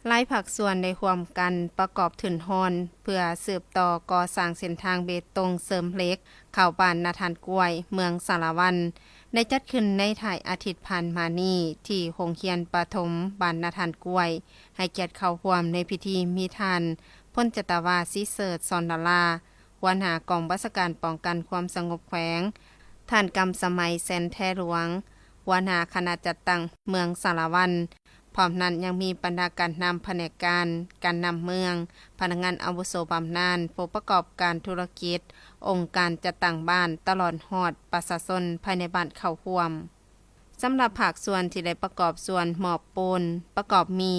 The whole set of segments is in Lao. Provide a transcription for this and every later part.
ຫຼາຍພາກສ່ວນໄດ້ຮ່ວມກັນປະກອບທຶນຮອນ ເພື່ອສືບຕໍ່ກໍ່ສ້າງເສັ້ນທາງເບຕົງເສີມເຫຼັກ ເຂົ້າບ້ານນາທານກ້ວຍ ເມືອງສາລະວັນ ໄດ້ຈັດຂຶ້ນໃນທ້າຍອາທິດຜ່ານມານີ້ ທີ່ໂຮງຮຽນປະຖົມບ້ານນາທານກ້ວຍ. ໃຫ້ກຽດເຂົ້າຮ່ວມໃນພິທີມີທ່ານ ພົນຈັດຕະວາ ສີເສີດ ສອນດາລາ ຫົວໜ້າກອງບັນຊາການປ້ອງກັນຄວາມສະຫງົບແຂວງ, ທ່ານ ກຳສະໄໝ ແສນແທຫຼວງ ຫົວໜ້າຄະນະຈັດຕັ້ງເມືອງສາລະວັນ. ພ້ອມນັ້ນຍັງມີບັນດາການນຳພະແນກການ, ການນຳເມືອງ, ພະນັກງານອາວຸໂສບຳນານ, ຜູ້ປະກອບການທຸລະກິດ, ອົງການຈັດຕັ້ງບ້ານ, ຕະຫຼອດຮອດປະຊາຊົນພາຍໃນບ້ານເຂົ້າຮ່ວມ. ສຳລັບພາກສ່ວນທີ່ໄດ້ປະກອບສ່ວນມອບໂປນ ປະກອບມີ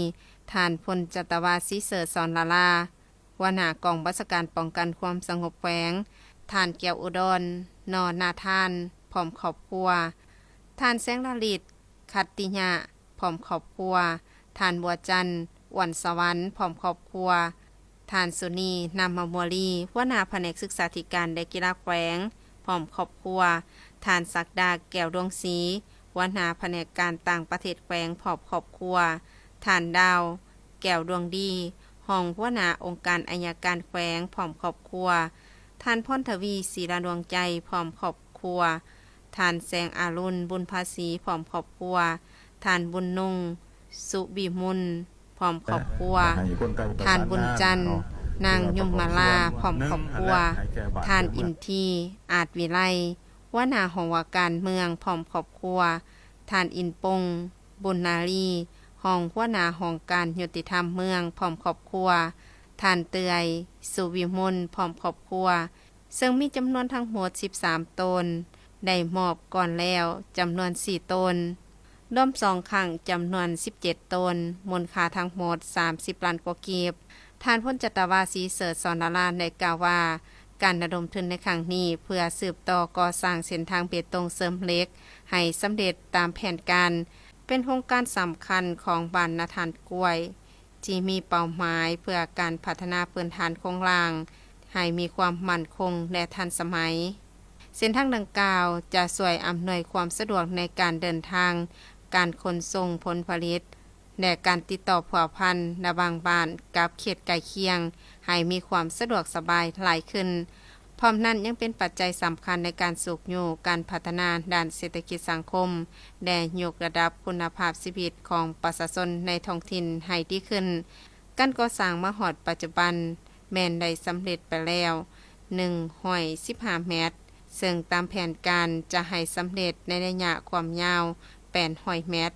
ທ່ານ ພົນຈັດຕະວາ ສີເສີດ ສອນລາລາ ຫົວໜ້າກອງບັນຊາການປ້ອງກັນຄວາມສະຫງົບແຂວງ, ທ່ານ ແກ້ວອຸດອນ ນໍນາທານ ພ້ອມຄອບຄົວ, ທ່ານ ແສງລະລິດ ຂັດຕິຍະ ພ້ອມຄອບຄົວ, ທ່ານ ບົວຈັນ ອ້ວນສະຫວັນ ພ້ອມຄອບຄົວ, ທ່ານ ສຸນີ ນາມມະມົວລີ ຫົວໜ້າພະແນກສຶກສາທິການ ແລະ ກິລາແຂວງ ພ້ອມຄອບຄົວ, ທ່ານ ສັກດາ ແກ້ວດວງສີ ຫົວໜ້າພະແນກການຕ່າງປະເທດແຂວງ ພ້ອມຄອບຄົວ, ທ່ານ ດາວ ແກ້ວດວງດີ ຮອງຫົວໜ້າອົງການໄອຍະການແຂວງ ພ້ອມຄອບຄົວ, ທ່ານ ພອນທະວີ ສີລາດວງໃຈ ພ້ອມຄອບຄົວ, ທ່ານ ແສງອາລຸນ ບຸນພາສີ ພ້ອມຄອບຄົວ, ທ່ານ ບຸນນຸ່ງ ສຸວິມຸນ ພ້ອມຄອບຄົວ, ທ່ານ ບຸນຈັນ ນາງຍົມມາລາ ພ້ອມຄອບຄົວ, ທ່ານ ອິນທີ ອາດວິໄລ ຫົວໜ້າຫ້ອງວ່າການເມືອງ ພ້ອມຄອບຄົວ, ທ່ານ ອິນປົງ ບຸນນາລີ ຮອງຫົວໜ້າຫ້ອງການຍຸຕິທຳເມືອງ ພ້ອມຄອບຄົວ, ທ່ານ ເຕືອຍ ສຸວິມົນ ພ້ອມຄອບຄົວ, ເຊິ່ງມີຈຳນວນທັງໝົດສິບສາມໂຕນ, ໄດ້ມອບກ່ອນແລ້ວຈຳນວນສີ່ໂຕນ, ລວມສອງຄັ້ງຈຳນວນສິບເຈັດໂຕນ, ມູນຄ່າທັງໝົດສາມສິບລ້ານກວ່າກີບ. ທ່ານ ພົນຈັດຕະວາ ສີເສີດ ສອນດາລາ ໄດ້ກ່າວວ່າ ການລະດົມທຶນໃນຄັ້ງນີ້ ເພື່ອສືບຕໍ່ກໍ່ສ້າງເສັ້ນທາງເບຕົງເສີມເຫຼັກໃຫ້ສຳເລັດຕາມແຜນການ, ເປັນໂຄງການສຳຄັນຂອງບ້ານນາທານກ້ວຍ ທີ່ມີເປົ້າໝາຍເພື່ອການພັດທະນາພື້ນຖານໂຄງລ່າງໃຫ້ມີຄວາມໝັ້ນຄົງ ແລະ ທັນສະໄໝ. ເສັ້ນທາງດັ່ງກ່າວຈະຊ່ວຍອຳນວຍຄວາມສະດວກໃນການເດີນທາງ, ການຂົນສົ່ງຜົນຜະລິດ ແລະ ການຕິດຕໍ່ພົວພັນລະຫວ່າງບ້ານກັບເຂດໃກ້ຄຽງ ໃຫ້ມີຄວາມສະດວກສະບາຍຫຼາຍຂຶ້ນ. ພ້ອມນັ້ນຍັງເປັນປັດໄຈສຳຄັນໃນການຊຸກຍູ້ການພັດທະນາດ້ານເສດຖະກິດສັງຄົມ ແລະ ຍົກລະດັບຄຸນນະພາບຊີວິດຂອງປະຊາຊົນໃນທ້ອງຖິ່ນໃຫ້ດີຂຶ້ນ. ການກໍ່ສ້າງມາຮອດປັດຈຸບັນແມ່ນໄດ້ສຳເລັດໄປແລ້ວໜຶ່ງຮ້ອຍສິບຫ້າແມັດ, ເຊິ່ງຕາມແຜນການຈະໃຫ້ສຳເລັດໃນໄລຍະຄວາມຍາວແປດຮ້ອຍແມັດ.